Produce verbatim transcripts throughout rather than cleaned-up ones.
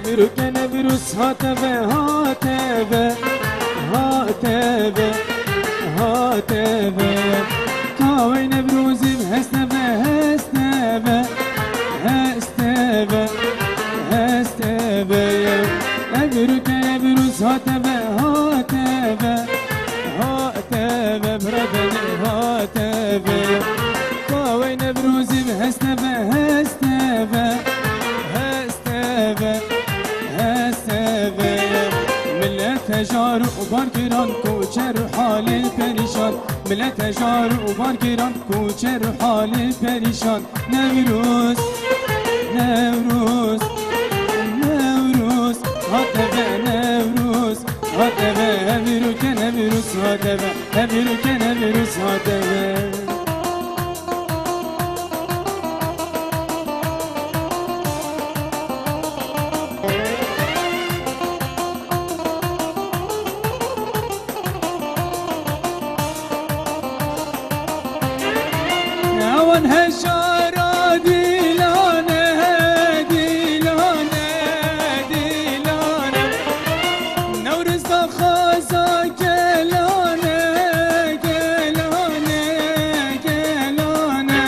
Evroke Newroz hate ve, hate ve, hate ve, hate ve. Kawey Newrozî heste ve, heste ve, heste ve, heste ve. Evroke Newroz hate ve, hate ve, hate ve, bira benî hate ve. Kawey Newrozî heste ve, heste ve, heste ve, heste ve. Millet hejar û bar giran, koçer û halê perîşan. Millet hejar û bar giran, koçer û halê perîşan. Newroz, Newroz, Newroz, hate ve Newroz, hate ve. Evroke Newroz hate ve, evroke Newroz hate ve. Ewan heşara dîlane, dîlane, dîlane. Newriz da xaza gelane, gelane, gelane.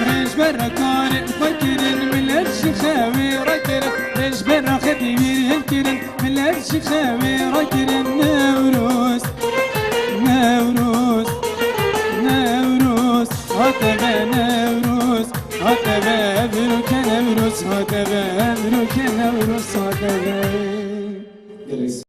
Rêjber karê xwe kirin, millet ji xewê rakirin. Rêjber xedî wîr hilkirin. Millet ji xewê rakirin Newroz, Newroz, Newroz. Hate ve Newroz, hate ve evroke Newroz, hate ve evroke Newroz, hate ve.